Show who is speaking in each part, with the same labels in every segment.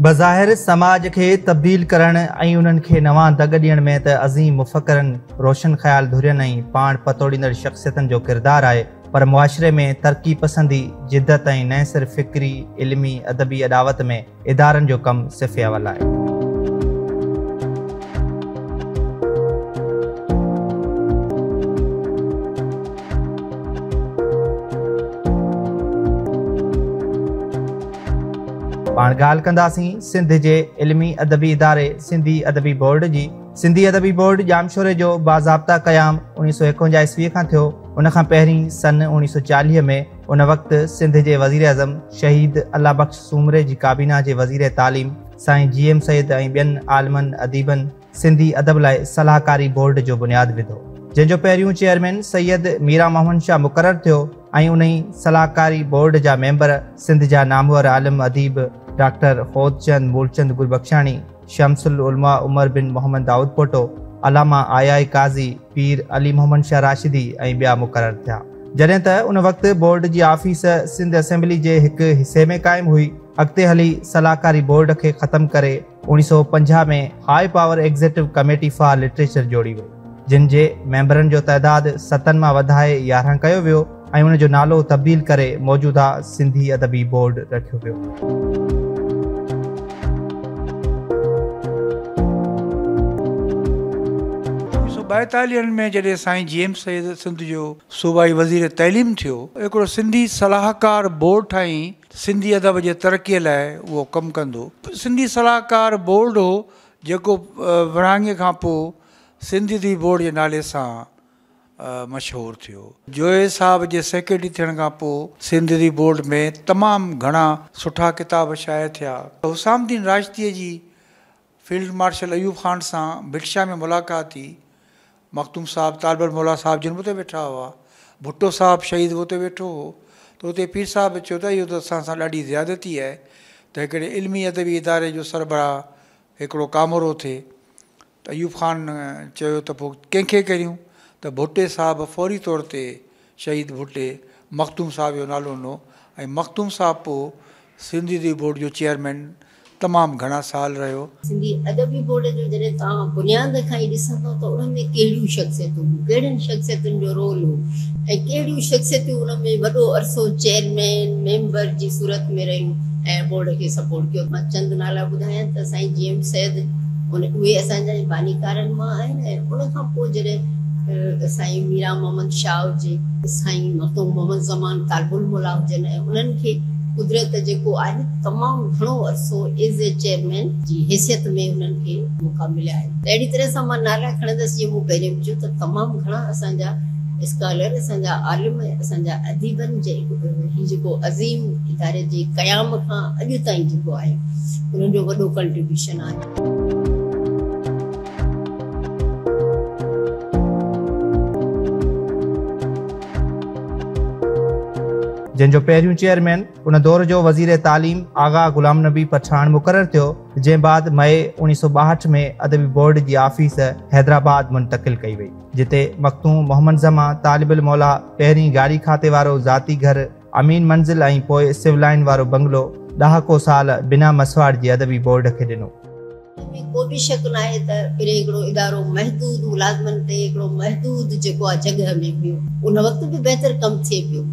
Speaker 1: بظاهر سماج کي تبديل ڪرڻ ۽ انهن کي نوان دڳ ڏيڻ ۾ ته عظيم مفڪرن، روشن خيال ڌرين ۽ پاڻ پتوڙيندڙ شخصيتن جو ڪردار آهي، پر معاشري ۾ ترقي پسندي، جدت ۽ نئين سر فڪري، علمي، ادبي اڏاوت ۾ ادارن جو ڪم صف اول آهي. پاڻ ڳالهه ڪنداسين سنڌ جي علمي ادبي اداري سنڌي ادبي بورڊ جي. سنڌي ادبي بورڊ ڄامشوري جو باضابطا قيام 1951 عيسويء کان ٿيو. ان کان پهرين سن 1940 ۾ ان وقت سنڌ جي وزيراعظم شهيد الله بخش سومري جي ڪابينا جي وزير تعليم سائين جي ايم سيد ۽ ٻين عالمن اديبن سنڌي ادب لاء صلاحڪاري بورڊ جو بنياد وڌو، جنهن جو پهريون چيئرمين سيد ميران محمد شاهه مقرر ٿيو ۽ انهي صلاحڪاري بورڊ جا ميمبر سنڌ جا نامور عالم اديب ڊاڪٽر هوتچند مولچند گربخشاڻي، شمس العلماء عمر بن محمد دائود پوٽو، علامه آء آء قاضي، پير علي محمد شاهه راشدي ۽ ٻيا مقرر ٿيا. جڏهن ته ان وقت بورڊ جي آفيس سنڌ اسيمبلي جي هڪ حصي ۾ قائم هئي. اڳتي هلي صلاحڪاري بورڊ کي ختم ڪري 1950 ۾ high power executive committee for literature جوڙي وئي، جن جي ميمبرن جو تعداد ستن مان وڌائي 11 ڪيو ويو ۽ ان جو نالو تبديل ڪري موجوده سنڌي ادبي بورڊ رکيو ويو.
Speaker 2: اڻويهه سؤ ٻائيتاليهن ۾ جڏهن سائين جي ايم سيد سنڌ جو صوبائي وزير تعليم ٿيو، هڪڙو سنڌي صلاحڪار بورڊ ٺاهيائين. سنڌي ادب جي ترقيء لاء اهو ڪم ڪندو. سنڌي صلاحڪار بورڊ هو، جيڪو ورهاڱي کان پوء سنڌي ادبي بورڊ جي نالي سان مشهور ٿيو. جويي صاحب جي سيڪريٽري ٿيڻ کان پوء سنڌي ادبي بورڊ ۾ تمام گهڻا سٺا ڪتاب شايع ٿيا. حسام الدين راشديء جي فيلڊ مارشل ايوب خان سان ڀٽ شاهه ۾ ملاقات ٿي. مخدوم صاحب طالب الموليٰ صاحب جن به اتي ويٺا هئا. ڀٽو صاحب شهيد به اتي ويٺو هو ته اتي پير صاحب چيو ته اهو ته اسان سان ڏاڍي زيادتي آهي ته هڪڙي علمي ادبي اداري جو سربراهه هڪڙو ڪامورو ٿئي. ته ايوب خان چيو ته پوء ڪنهن کي ڪريون ته ڀٽي صاحب فوري طور تي شهيد ڀٽي مخدوم صاحب جو نالو ڏنو ۽ مخدوم صاحب پوء سنڌي ادبي بورڊ جو چيئرمين تمام گهڻا سال رهيو.
Speaker 3: سنڌي ادبي بورڊ جو جڏهن توهان بنياد کان ئي ڏسندؤ ته ان ۾ ڪهڙيون شخصيتون هيون، ڪهڙين شخصيتن جو رول هو ۽ ڪهڙيون شخصيتون ان ۾ وڏو عرصو چيئرمين، ميمبر جي صورت ۾ رهيون ۽ بورڊ کي سپورٽ ڪيو. مان چند نالا ٻڌايان ته سائين جي ايم سيد ان اهي اسان جا بانيڪارن مان آهن ۽ ان کان پوء جڏهن سائين ميران محمد شاهه هجي، سائين مخدوم محمد زمان طالب الموليٰ هجن ۽ انهن کي قدرت جيڪو آهي تمام گهڻو عرصو ايز اي چيئرمين جي حيثيت ۾ انهن کي موقعا مليا آهن ته اهڙي طرح سان مان نالا کڻندس جيئن مون پهرين به چيو ته تمام گهڻا اسان جا اسڪالر اسان جا عالم ۽ اسان جا اديبن جي هي جيڪو عظيم اداري جي قيام کان اڄ تائين جيڪو آهي انهن جو وڏو ڪنٽريبيوشن آهي.
Speaker 1: جنهن جو پهريون چيئرمين ان دور جو وزير تعليم آغا غلام نبي پٺاڻ مقرر ٿيو، جنهن بعد مئي 1962 ۾ ادبي بورڊ جي آفيس حيدرآباد منتقل ڪئي وئي، جتي مخدوم محمد زمان طالب الموليٰ پهرين گاڏي کاتي وارو ذاتي گهر امين منزل ۽ پوء سول لائين وارو بنگلو ڏهاڪو سال بنا مسواڙ جي ادبي بورڊ کي ڏنو.
Speaker 3: ان ۾ ڪو به شڪ ناهي ته پهرين هڪڙو ادارو محدود ملازمن تي هڪڙو محدود جيڪو آهي جڳهه ۾ هيو ان وقت به بهتر ڪم ٿئي پيو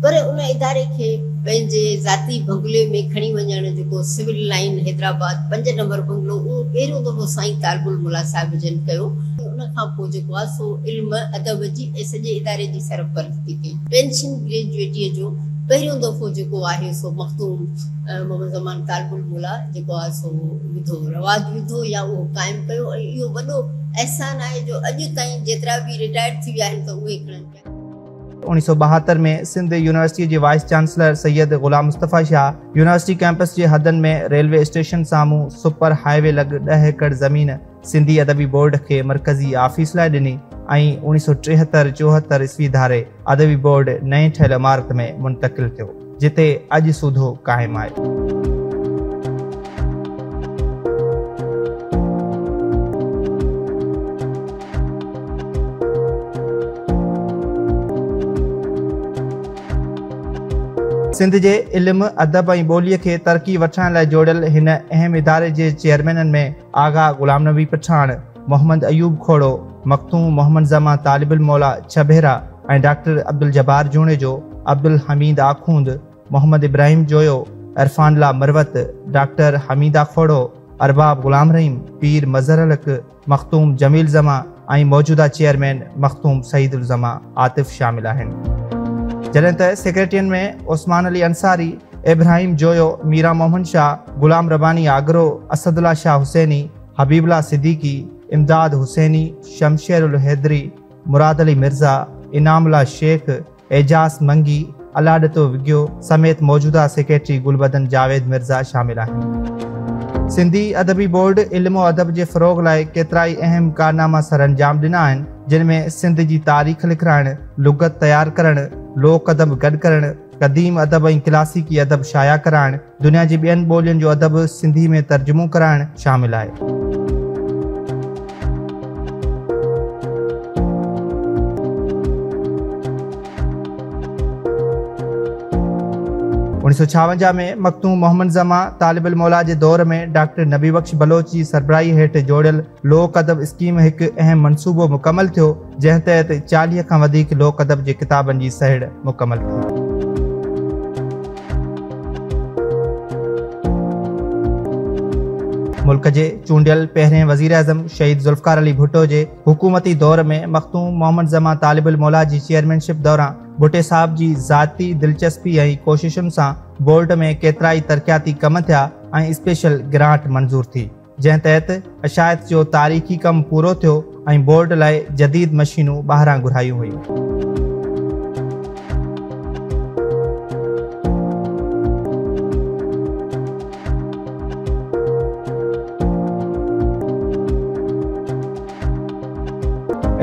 Speaker 3: پر ان اداري کي پنهنجي ذاتي بنگلي ۾ کڻي وڃڻ جيڪو civil line Hyderabad 5 number bungalow اهو پهريون دفعو سائين طالب الموليٰ صاحب جن ڪيو ۽ ان کان پوء جيڪو آهي سو علم ادب جي ۽ سڄي اداري جي سرپرستي ڪئي. پينشن گريجوئيٽيء جو پهريون دفعو جيڪو آهي سو مخدوم محمد زمان طالب الموليٰ جيڪو آهي سو وڌو، رواج وڌو يا اهو قائم ڪيو ۽ اهو وڏو احسان آهي جو اڄ تائين جيترا به رٽائرڊ ٿي ويا آهن ته اهي کڻن پيا.
Speaker 1: 1972 ۾ سنڌ يونيورسٽيء جي vice chancellor Syed Ghulam Mustafa Shah university campus جي حدن ۾ ريلوي اسٽيشن سامهون سپر هاء وي لڳ 10 ايڪڙ زمين سنڌي ادبي بورڊ کي مرڪزي آفيس لاء ڏني ۽ 1973 74 عيسوي ڌاري ادبي بورڊ نئين ٺهيل عمارت ۾ منتقل ٿيو، جتي اڄ سوڌو قائم آهي. سنڌ جي علم، ادب ۽ ٻوليء کي ترقي وٺرائڻ لاء جوڙيل هن اهم اداري جي چيئرمينن ۾ آغا غلام نبي پٺاڻ، محمد ايوب کوڙو، مخدوم محمد زمان طالب الموليٰ ڇهه ڀيرا ۽ ڊاڪٽر عبدالجبار جوڻيجو، عبدالحميد آخوند، محمد ابراهيم جويو، عرفان الله مروت، ڊاڪٽر حميده کوڙو، ارباب غلام رحيم، پير مظهر الحق، مخدوم جميل زمان ۽ موجوده چيئرمين مخدوم سعيد الزمان عاطف شامل آهن. جڏهن ته سيڪريٽرين ۾ عثمان علي انصاري، ابراهيم جويو، ميران محمد شاهه، غلام رباني آگرو، اسد الله شاهه حسيني، حبيب الله صديقي، امداد حسيني، شمشير الحيدري، مراد علي مرزا، انعام الله شيخ، اعجاز منگي، الاڏتو وگهيو سميت موجوده سيڪريٽري گلبدن جاويد مرزا شامل آهن. سنڌي ادبي بورڊ علم و ادب جي فروغ لاء ڪيترائي اهم ڪارناما سرانجام ڏنا آهن، جن ۾ سنڌ جي تاريخ لکرائڻ، لغت تيار ڪرڻ، لوڪ ادب گڏ ڪرڻ، قديم ادب ۽ ڪلاسيڪي ادب شايع ڪرائڻ، دنيا جي ٻين ٻولين جو ادب سنڌي ۾ ترجمو ڪرائڻ شامل آهي. اوڻيهه سؤ ڇاونجاهه ۾ مخدوم محمد زمان طالب الموليٰ جي دور ۾ ڊاڪٽر نبي بخش بلوچ جي سربراهي هيٺ جوڙيل لوڪ ادب اسڪيم هڪ اهم منصوبو مڪمل ٿيو، جنهن تحت 40 کان وڌيڪ لوڪ ادب جي ڪتابن جي سهيڙ مڪمل ٿي. ملڪ جي چونڊيل پهرين وزيراعظم شهيد ذوالفقار علي ڀٽو جي حڪومتي دور ۾ مخدوم محمد زمان طالب الموليٰ جي چيئرمينشپ دوران ڀٽي صاحب جي ذاتي دلچسپي ۽ ڪوششن سان بورڊ ۾ ڪيترائي ترقياتي ڪم ٿيا ۽ اسپيشل گرانٽ منظور ٿي. جنهن تحت اشاعت جو تاريخي ڪم پورو ٿيو ۽ بورڊ لاء جديد مشينون ٻاهران گهرايون ويون.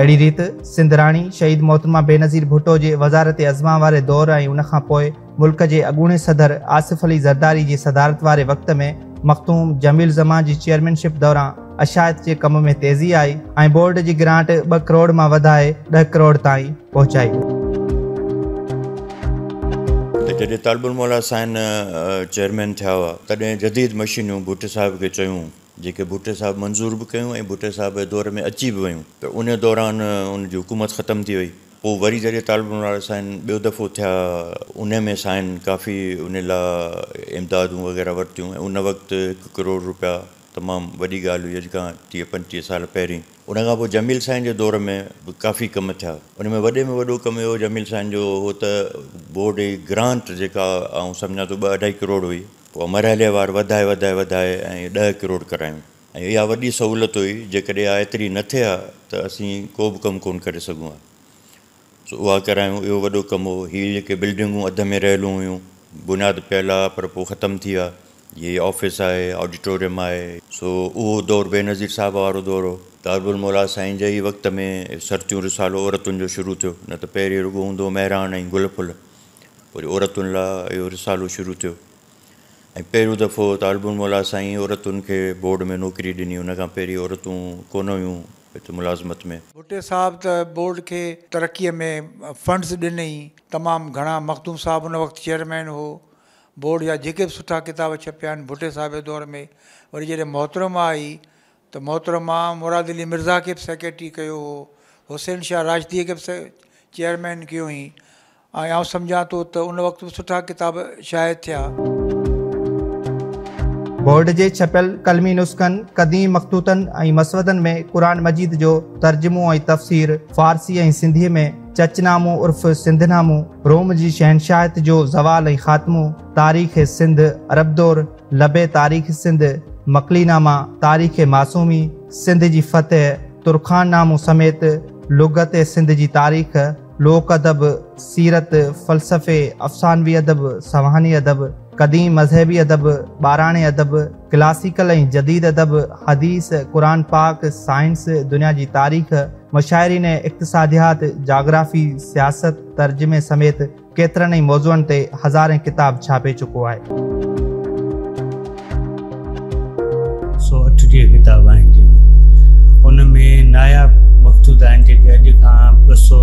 Speaker 1: اهڙي ريت سنڌ راڻي شهيد محترمه بينظير ڀٽو جي وزارت عظميٰ واري دور ۽ ان کان پوء ملڪ جي اڳوڻي صدر آصف علي زرداري جي صدارت واري وقت ۾ مخدوم جميل زمان جي چيئرمينشپ دوران اشاعت جي ڪم ۾ تيزي آئي ۽ بورڊ جي گرانٽ 2 ڪروڙ مان وڌائي 10 ڪروڙ تائين پهچائي وئي.
Speaker 4: جڏهن طالب الموليٰ سائين چيئرمين ٿيا هئا تڏهن جديد مشينون ڀٽي صاحب کي چيون جيڪي ڀٽي صاحب منظور به ڪيون ۽ ڀٽي صاحب جي دور ۾ اچي به ويون ته ان دوران ان جي حڪومت ختم ٿي وئي. پوء وري جڏهن طالب الموليٰ سائين ٻيو دفعو ٿيا ان ۾ سائين ڪافي ان لاء امدادون وغيره ورتيون ۽ ان وقت 1 ڪروڙ روپيا تمام وڏي ڳالهه هئي اڄ کان 30 35 سال پهرين. ان کان پوء جميل سائين جي دور ۾ به ڪافي ڪم ٿيا. ان ۾ وڏي ۾ وڏو ڪم اهو جميل سائين جو هو ته بورڊ جي گرانٽ جيڪا آئون سمجهان ٿو 2 اڍائي ڪروڙ هئي پوء مرحليوار وڌائي وڌائي وڌائي ۽ 10 ڪروڙ ڪرايون. ۽ اها وڏي سهولت هئي، جيڪڏهن اها ايتري نه ٿئي ها ته اسين ڪو به ڪم ڪونه ڪري سگهون ها. سو اها ڪرايون، اهو وڏو ڪم هو. هي جيڪي بلڊنگون اڌ ۾ رهيلون هيون، بنياد پيل ها پر پوء ختم ٿي ويا. هي آفيس آهي، آڊيٽوريم آهي. سو اهو دور بينظير صاحب وارو دور هو. طالب الموليٰ سائين جي ئي وقت ۾ سرتيون رسالو عورتن جو شروع ٿيو، نه ته پهرين رڳو هوندو هو مهراڻ ۽ گل ڦل، پوء عورتن لاء اهو رسالو شروع ٿيو. ۽ پهريون دفعو طالب الموليٰ سائين عورتن کي بورڊ ۾ نوڪري ڏني، ان کان پهرين عورتون ڪونه هيون هت ملازمت ۾.
Speaker 2: ڀٽي صاحب ته بورڊ کي ترقيء ۾ فنڊز ڏنئي تمام گهڻا، مخدوم صاحب ان وقت چيئرمين هو، بورڊ جا جيڪي به سٺا ڪتاب ڇپيا آهن ڀٽي صاحب جي دور ۾، وري جڏهن محترمه آئي ته محترمه مراد علي مرزا کي به سيڪريٽري ڪيو هو، حسين شاهه راشديء کي به چيئرمين ڪيو هئين ۽ آئون سمجهان ٿو ته ان وقت به سٺا ڪتاب شايع ٿيا.
Speaker 1: بورڊ جي ڇپيل قلمي نسخن، قديم مخطوطن ۽ مسودن ۾ قرآن مجيد جو ترجمو ۽ تفسير فارسي ۽ سنڌيء ۾، چچنامو عرف سنڌنامو، روم جي شهنشاهت جو زوال ۽ خاتمو، تاريخ سنڌ، عرب دور، لب تاريخ سنڌ، مڪلي ناما، تاريخ معصومي، سنڌ جي فتح، ترخان نامو سميت لغت سنڌ جي تاريخ، لوڪ ادب، سيرت، فلسفي، افسانوي ادب، سوانحي ادب، قديم مذهبي ادب، ٻاراڻي ادب، ڪلاسيڪل ۽ جديد ادب، حديث، قرآن پاڪ، سائنس، دنيا جي تاريخ، مشاهيرين اقتصاديات، جاگرافي، سياست، ترجمي سميت ڪيترن ئي موضوعن تي هزارين ڪتاب ڇاپي چڪو آهي.
Speaker 5: 138 ڪتاب آهن جنهن ۾ ان ۾ ناياب مخطوط آهن جيڪي اڄ کان 200